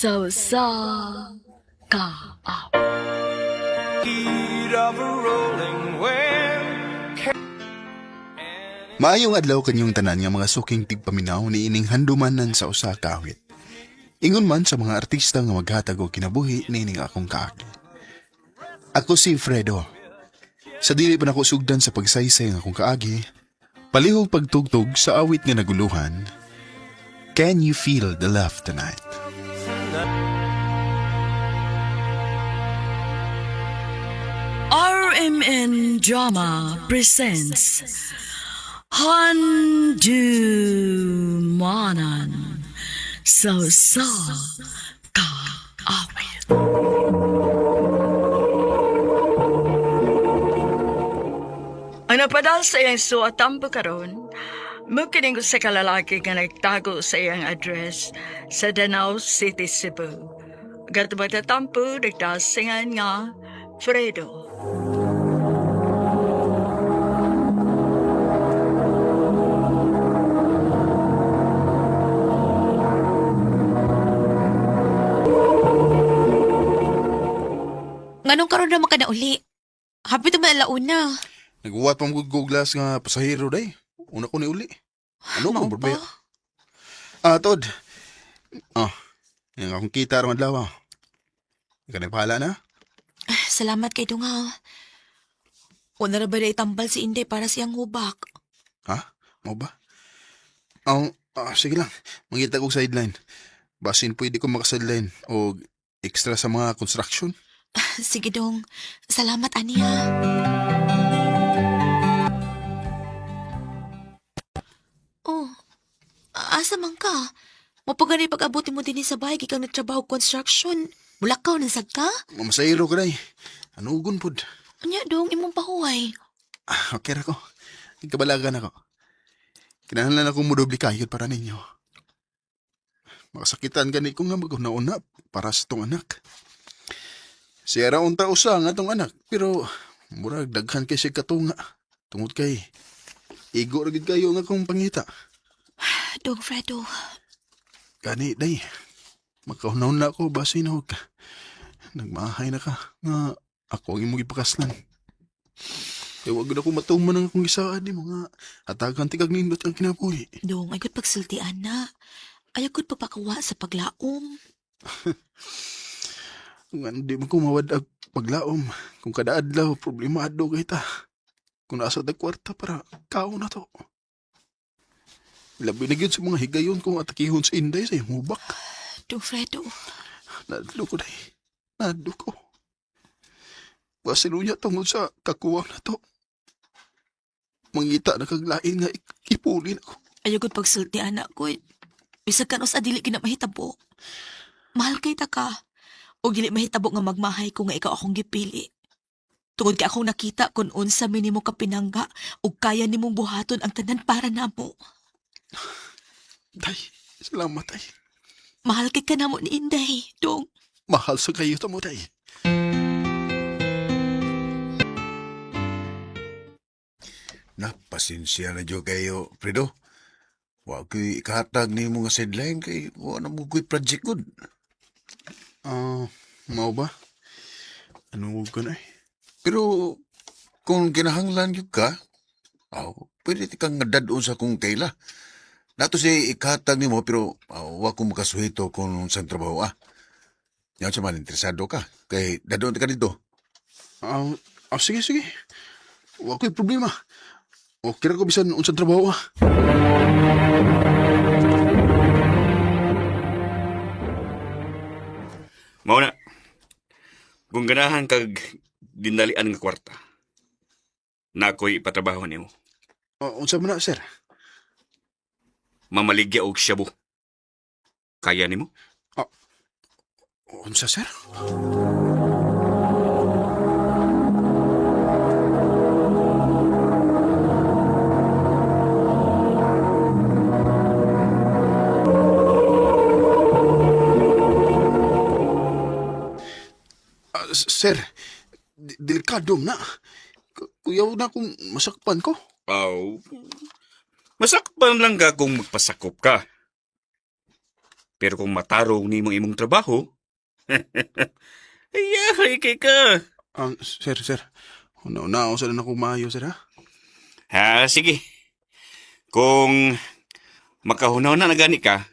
Sa usa ka awit. Maayong adlaw kanyong tanan nga mga suking tigpaminaw ni ining handumanan sa usa ka awit. Ingon man sa mga artista nga maghatag og kinabuhi niining akong kaagi. Ako si Fredo. Sa dili pa nako sugdan sa pagsaysay ng akong kaagi, palihog pagtugtog sa awit nga naguluhan. Can you feel the love tonight? RMN Drama presents Handumanan sa usa ka awit. Ang napadal sa iyang suatampo karon, mukining sa kalalaki nga nagtago sa iyang address sa Danao City, Cebu. Gato magtatampo, nagtasingan nga Fredo. Nganong karon naman ka na uli? Happy naman alauna. Naguwat pa mo guglas nga pasahero day. Una ko ni uli. Ano Mao ko ba? ba? Ah, Tod. Ah, yung akong kita aron adlaw. Ah. Ikaw na bahala na. Ah, salamat kay Dungaw. Una ra ba na itambal si Inday para siyang hubak? Ha? Mo ba? Oh, sige lang. Mangita kog sideline. Basin pwede ko maka-sideline o extra sa mga construction. Sige dong. Salamat aniya. Oh, asa man ka? Mapagani pag-abot mo din sa bahay gikan nagtrabaho construction. Mulakaw na sad ka? Mamasahero ka day. Anugon pod. Anya dong imong pahuway. Ah, okay ra ko. Kabalagan ako. Kinahanglan akong modoble kayod para ninyo. Makasakitan gani ko nga mag-una-una para sa tong anak. Siya ra unta usa nga tong anak, pero murag daghan kay siya katunga. Tungod kay igo ra gid kayo nga akong pangita. Dong Fredo, Gani day. Magkauna-una ko basin og nagmahay na ka nga ako ang imong gipakaslan. Kay wag gud ako matuman ang akong gisaad nimo nga hatagan ti kag nindot ang kinabuhi. dong ay gud pagsultian na. Ayaw gud pagpakawa sa paglaom. Kung ano di man ko mawad-ag paglaom, kung kada adlaw problemado kay ta. Kung nasa tag kwarta para kaon na to. Labi na gyud sa mga higayon kung atakihon sa Inday sa iyang hubak. Dong Fredo, Nadlo ko day. Nadlo ko. Basin niya tungod sa kakuwang na to. Mangita na kaglain nga ipulin ako. ayaw gud pagsulti anak ko. Bisag kan usa dili gina mahitabo. Mahal kay ta ka. O dili mahitabo nga magmahay ko nga ikaw akong gipili. Tungod kay akong nakita kung unsa mi nimo ka pinangga ug kaya nimong buhaton ang tanan para namo. Day, salamat day. Mahal kay ka namo ni Inday, dong. Mahal sa kayo tamo day. Na, pasensya na dyo kayo, Fredo. Wa ko'y ikahatag ni mga sideline kay wa na mo ko'y project good. Ah, mao ba? Ano ko na eh? Pero kung kinahanglan gyud ka, aw, pwede ti kang dadon sa kong kaila. Nato si ikahatag nimo pero aw, wa ko makasuhito kung unsang trabaho ah. Yan sa man interesado ka kay dadon ti ka dito. Ah, sige, sige. Wa ko'y problema. Okay ra ko bisan unsang trabaho ah. Mao na. Kung ganahan kag dinalian nga kwarta, na ako'y ipatrabaho nimo. Ah, unsa man na, sir? Mamaligya og shabu. Kaya nimo? Unsa, sir? Ah, sir, delikado na. Kuyaw na kung masakpan ko. Aw. Masakpan lang ka kung magpasakop ka. Pero kung matarong nimo imong trabaho, ay, kay ka. Sir, sir. Una-una, sa na ako maayo, sir, ha? Ha, sige. Kung makahunaw na nagani ka,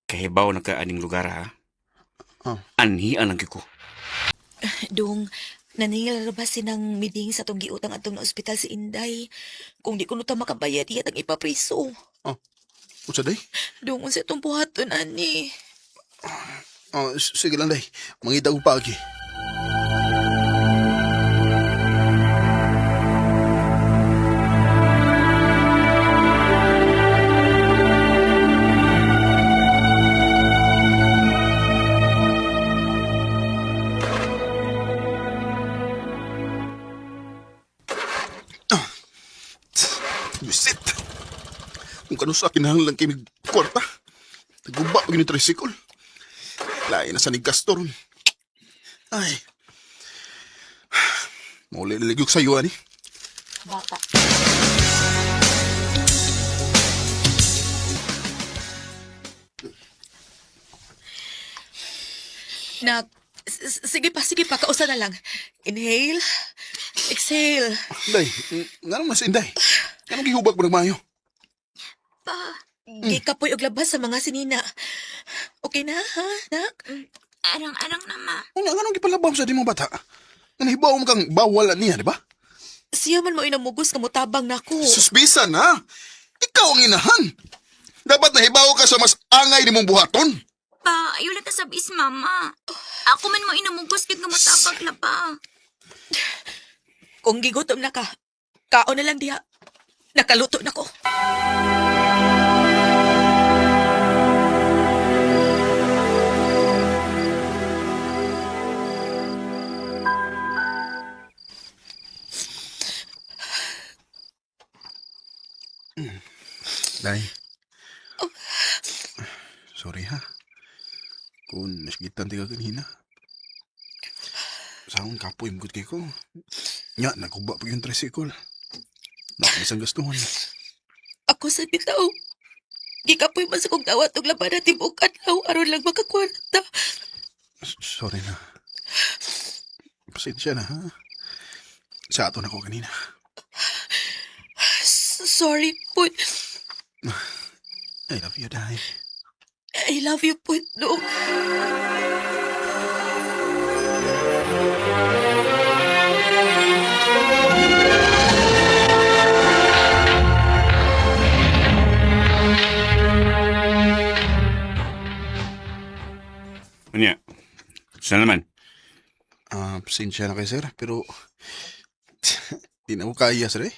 kahibaw na ka aning lugar, ha? Ah. Anhian ang ko. Dong, naningil ra ba sinang miding sa tong giutang atong na ospital si Inday? Kung di ko ta makabayad, iya tang ipapriso. Unsa day? Dong, unsa itong buhaton, ani? Ah, sige lang, day. Mangita ko paagi. Ah, Bisit! Kung kano sa kinahanglan kay mig kwarta. Naguba pag ni tricycle. Lain na sa ni Gaston. Ay. Mauli liligok sa iyo, ani. Bata. Nak, sige pa, kausa na lang. Inhale, exhale. Day, nga naman si Inday. Anong gihubag mo nagmayo? Pa, Gikapoy og labas sa mga sinina. Okay na, ha, nak? arang-arang na ma. Una, nga nung gipalabam sa di mong bata? Nga nahibaw mo kang bawal niya, di ba? Siya man mo inamugos nga motabang nako. Suspisan, ha? Ikaw ang inahan. Dapat nahibaw ka sa mas angay ni mong buhaton. Pa, ayaw lang ta sabis mama. Ako man mo inamugos kid nga motabag la pa. Kung gigutom na ka, kaon na lang diha. Nakaluto na ko. Day. Sorry, ha? Kung nasigitan ti ka kanina. Sa akong kapoy, mugod kay ko. Nga, naguba pa yung tricycle. Nakamisang gastuhan. Ako sa bitaw. Gikapoy man sa kong dawat og laban na tibuok adlaw aron lang makakwarta. Sorry na. Pasensya na, ha? Sa ato na ko kanina. Sorry po. I love you, Day. I love you po, Dong. Unya, saan naman? Ah, pasensya na kayo, sir. Pero, di na ko kaya, sir, eh.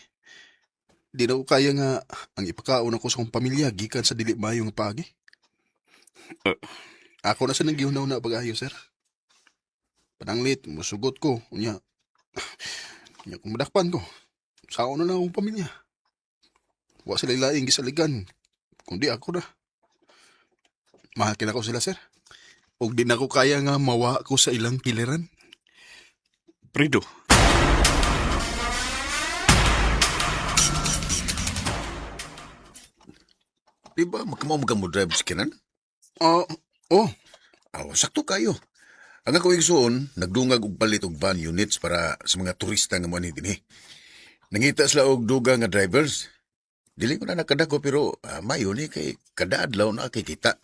Di na ko kaya nga ang ipakaon ako sa akong pamilya gikan sa dili maayong paagi. Eh. Ako na sa nanggihunaw na pag-ayo, sir. Pananglit, musugot ko. Unya, unya kung madakpan ko. Sao na lang akong pamilya. Wa sila ilaing gisaligan. Kundi ako na. Mahal kina ko sila, sir. Og di na ko kaya nga mawa ko sa ilang kiliran. Fredo. Di ba makamaw ka mo drive sa kinan? Ah, oh, Aw, sakto kayo. Ang ako igsuon, nagdungag og palit og van units para sa mga turista nga moani dinhi. Nangita sila og duga nga drivers. Dili ko na nakadako pero mayo ni kay kada adlaw na kay kita.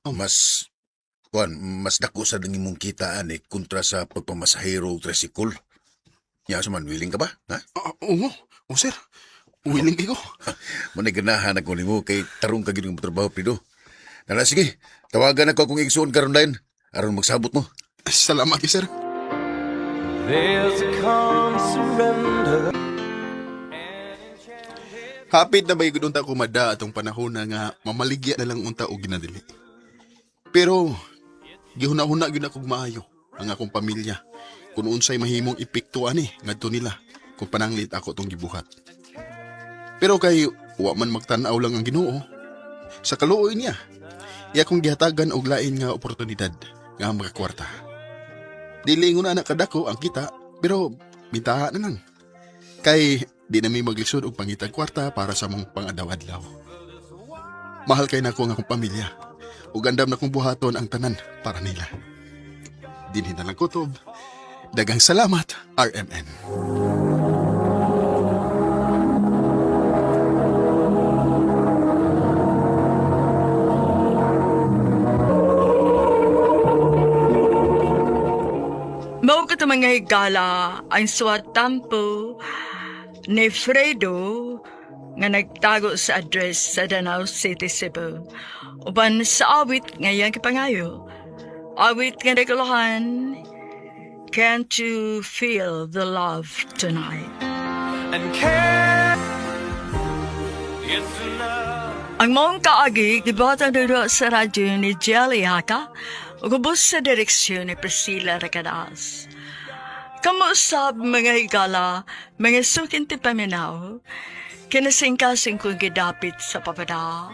Mas kuan mas dako sa dang imong kitaan eh kontra sa pagpamasahero og tricycle. Nya sa man willing ka ba? Ha? Ah, oo, oh, sir. Willing kayo. Mo ganahan ako nimo kay tarong ka gid nga trabaho pido. Nala sige, tawagan ako akong igsuon karon dayon aron magsabot mo. Salamat, eh, sir. There's a calm surrender. Hapit na ba yung unta kumada atong panahon na nga mamaligya na lang unta og ginadili. Pero gihuna-huna gyud ako maayo ang akong pamilya kung unsay mahimong epekto ani ngadto nila kung pananglit ako tong gibuhat. Pero kay wa man magtan-aw lang ang Ginoo sa kaluoy niya. Iya kong gihatagan og lain nga oportunidad nga makakwarta. Dili ingon na kadako ang kita pero bitaha na lang. Kay di na mi maglisod og pangitag kwarta para sa mong pang-adlaw-adlaw. Mahal kay nako ang akong pamilya. Ug andam na kong buhaton ang tanan para nila. Dinhi na lang kutob. Dagang salamat, RMN. Mao ka mga higala ang suwatampo ni Fredo nga nagtago sa address sa Danau City, Cebu. Uban sa awit nga iyang gipangayo. Awit nga naguluhan, Can't You Feel the Love Tonight? And care. It's enough. Ang maong kaagi, gibata duro sa radyo ni Jelly Haka, ug ubos sa direksyon ni Priscilla Recadas. Kamuusab mga higala, mga sukin ti paminaw, kinasingkasing kong gidapit sa papada,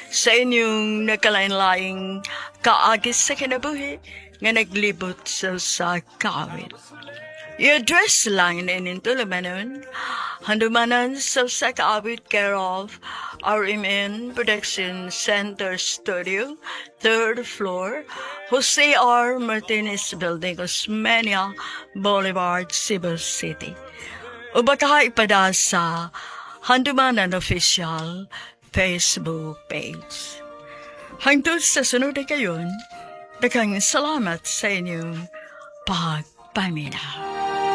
sa inyong nakalain-laing kaagi sa kinabuhi nga naglibot sa kawit. I-address lang na ining tulumanon. Handumanan sa usa ka awit care of RMN Production Center Studio, third floor, Jose R. Martinez Building, Osmeña Boulevard, Cebu City. O baka ipada sa Handumanan Official Facebook page. Hangtod sa sunod na kayon, daghang salamat sa inyong pagpamina.